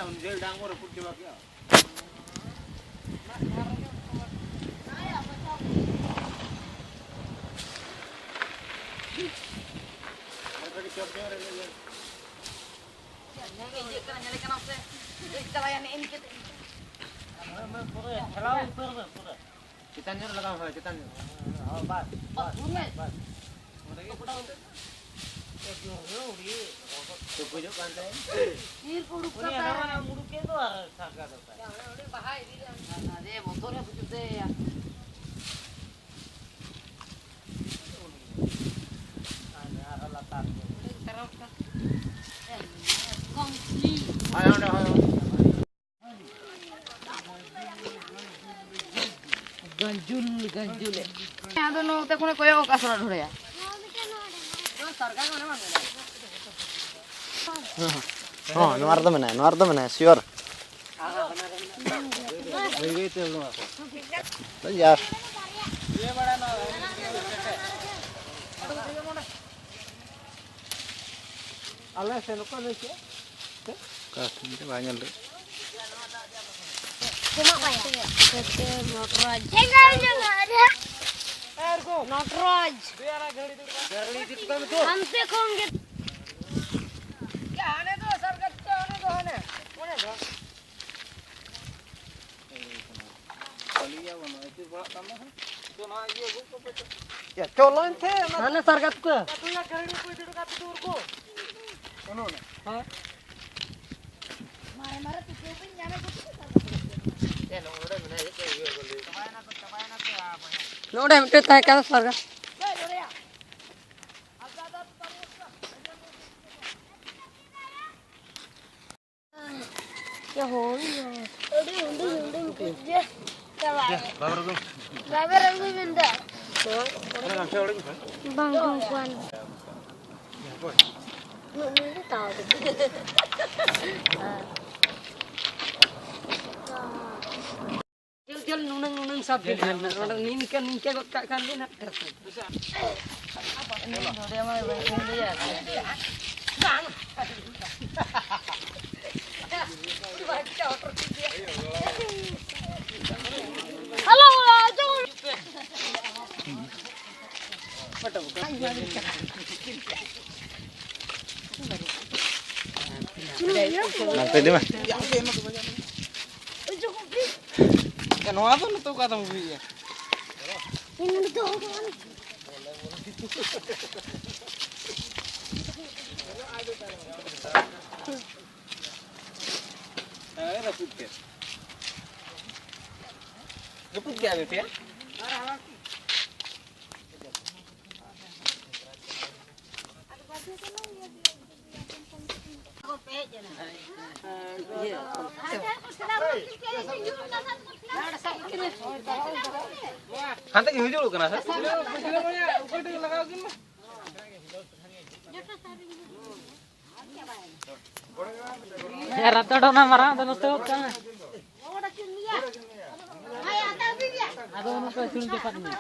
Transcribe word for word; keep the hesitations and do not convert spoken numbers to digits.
ᱩᱱ ᱡᱷᱟᱹᱞ ᱰᱟᱝ ᱵᱚ ᱨᱟᱹᱯᱩᱫ ᱪᱟᱵᱟ ᱠᱮᱜᱼᱟ᱾ ᱟᱨ ᱠᱟᱹᱴᱤᱡ ᱪᱚᱴ ᱧᱚᱜ ᱨᱮ ᱞᱟᱹᱭ ᱵᱮᱱ᱾ ᱤᱭᱟᱹᱜ ᱠᱟᱱᱟ, ᱧᱮᱞᱮ ᱠᱟᱱᱟ ᱥᱮ? ᱫᱮᱡ ᱪᱟᱞᱟᱭᱟ ᱱᱮᱜᱼᱮ ᱱᱤᱝᱠᱟᱹ ᱛᱮ᱾ ᱯᱩᱨᱟᱹ ᱴᱷᱮᱞᱟᱣ ᱩᱛᱟᱹᱨ ᱢᱮ, ᱯᱩᱨᱟᱹ᱾ ᱪᱮᱛᱟᱱ ᱧᱚᱜ ᱨᱮ ᱞᱟᱜᱟᱣ ᱢᱮ, ᱦᱳᱭ, ᱪᱮᱛᱟᱱ ᱧᱚᱜ᱾ ᱦᱳᱭ, ᱵᱟᱥ, ᱵᱟᱥ, ᱵᱟᱥ᱾ ᱚᱸᱰᱮ ᱜᱮ ᱯᱷᱚᱴᱟᱣ ᱩᱛᱟᱹᱨ ᱢᱮ᱾ ᱮ, ᱡᱳᱨ ᱜᱮ ᱩᱰᱤ᱾ ᱛᱩᱠᱩᱡᱚᱜ ᱠᱟᱱ ᱛᱟᱭᱟ᱾ ᱛᱤᱨ ᱠᱚ ᱩᱰᱩᱠ ᱩᱱᱤ ᱠᱟᱛᱮ᱾ ᱦᱟᱱᱟ ᱦᱟᱱᱟ ᱢᱩᱰᱩᱠ ᱠᱮᱫ ᱫᱚ ᱟᱨ ᱥᱟᱨᱜᱟ ᱫᱚ ᱛᱟᱭ᱾ ᱚᱸᱰᱮ ᱵᱟᱦᱟ ᱤᱫᱤ ᱞᱮ᱾ ᱟᱨᱮ, ᱵᱚᱛᱚᱨ ᱮ ᱵᱩᱡᱷᱟᱹᱣ ᱛᱟᱭᱟ᱾ ᱟᱨ ᱞᱟᱛᱟᱨ ᱨᱮ᱾ ᱚᱸᱰᱮ ᱜᱮ ᱛᱟᱨᱟᱣ ᱠᱟᱱᱟ᱾ ᱦᱳᱭ, ᱚᱸᱰᱮ, ᱦᱳᱭ, ᱚᱸᱰᱮ᱾ ᱜᱟᱸᱡᱩᱞ, ᱜᱟᱸᱡᱩᱞ᱾ ᱟᱫᱚ ᱱᱚᱛᱮ ᱠᱷᱚᱱᱮ ᱠᱚᱭᱚᱜ ᱟᱠᱟᱫ ᱥᱚᱨᱟ ᱰᱷᱚᱲᱮᱭᱟ᱾ ᱦᱚᱸ, ᱱᱚᱣᱟ ᱨᱮᱫᱚ ᱢᱮᱱᱟᱭᱟ, ᱱᱚᱣᱟ ᱨᱮᱫᱚ ᱢᱮᱱᱟᱭᱟ, sure᱾ ᱭᱟᱨ᱾ ᱟᱞᱮ ᱥᱮᱱ ᱚᱠᱟ ᱞᱟᱹᱭ ᱠᱮᱜᱼᱟ? ᱚᱠᱟ ᱴᱷᱮᱱ ᱪᱚ ᱵᱟᱭ ᱧᱮᱞ ᱞᱮᱫ᱾ ᱥᱮᱛᱮ ᱱᱚᱴᱨᱟᱡᱽ᱾ ᱱᱚᱴᱨᱟᱡᱽ᱾ ᱦᱟᱱᱛᱮ ᱠᱷᱚᱱ ᱜᱮ᱾ ᱦᱟᱱᱮ ᱫᱚ ᱥᱟᱨ ᱠᱟᱪᱪᱟ, ᱦᱟᱱᱮ ᱫᱚ ᱦᱟᱱᱮ᱾ ᱚᱱᱮ ᱫᱚ᱾ ᱭᱟ, ᱪᱚᱞᱚ ᱮᱱᱛᱮ, ᱚᱱᱟ ᱦᱟᱱᱮ ᱥᱟᱨ ᱠᱟᱪᱪᱟ᱾ ᱦᱮᱸ᱾ ᱱᱚᱰᱮ ᱢᱤᱫᱴᱮᱱ ᱛᱟᱦᱮᱸ ᱠᱟᱱᱟ ᱥᱟᱨᱜᱟ᱾ ᱟᱹᱰᱤ ᱦᱩᱰᱤᱧ ᱦᱩᱰᱤᱧ ᱠᱚ ᱡᱮ ᱪᱟᱵᱟᱭᱮᱱ᱾ ᱵᱟᱵᱮᱨ ᱟᱹᱜᱩᱭ ᱵᱮᱱ ᱫᱟ᱾ ᱵᱟᱝ ᱜᱚᱝᱠᱟᱱ᱾ ᱱᱩᱱᱟᱹᱝ ᱜᱮ ᱛᱟᱣ ᱫᱚ᱾ ᱡᱷᱟᱹᱞ ᱡᱷᱟᱹᱞ ᱱᱩᱱᱟᱹᱝ ᱱᱩᱱᱟᱹᱝ ᱥᱟᱵ ᱵᱤᱱ ᱦᱟᱸᱜ᱾ ᱱᱚᱰᱮ ᱱᱤᱝᱠᱟᱹ ᱱᱤᱝᱠᱟᱹ ᱜᱚᱫ ᱠᱟᱜ ᱠᱷᱟᱱ ᱵᱤᱱ ᱦᱟᱸᱜ᱾ ᱱᱚᱰᱮ ᱢᱟ ᱵᱟᱹᱧ ᱞᱟᱹᱭᱟ᱾ ᱵᱟᱝ ᱯᱮ ᱤᱫᱤ ᱢᱟ᱾ ᱱᱚᱣᱟ ᱫᱚ ᱱᱤᱛᱚᱜ ᱚᱠᱟ ᱛᱮᱢ ᱟᱹᱜᱩᱭᱮᱫᱼᱟ? ᱦᱮᱸ, ᱨᱟᱹᱯᱩᱫ ᱠᱮᱫ᱾ ᱨᱟᱹᱯᱩᱫ ᱠᱮᱫ ᱟᱯᱮ? ᱦᱟᱱᱛᱮ ᱜᱮ ᱦᱤᱡᱩᱜ ᱠᱟᱱᱟ ᱥᱮ? ᱟᱨ ᱟᱛᱳ ᱚᱱᱟ ᱢᱟᱨᱟᱝ ᱫᱚ ᱱᱚᱛᱮ ᱠᱟᱱᱟ᱾ ᱟᱫᱚ ᱱᱚᱛᱮ ᱥᱩᱨ ᱡᱚᱯᱟᱜ ᱢᱮ᱾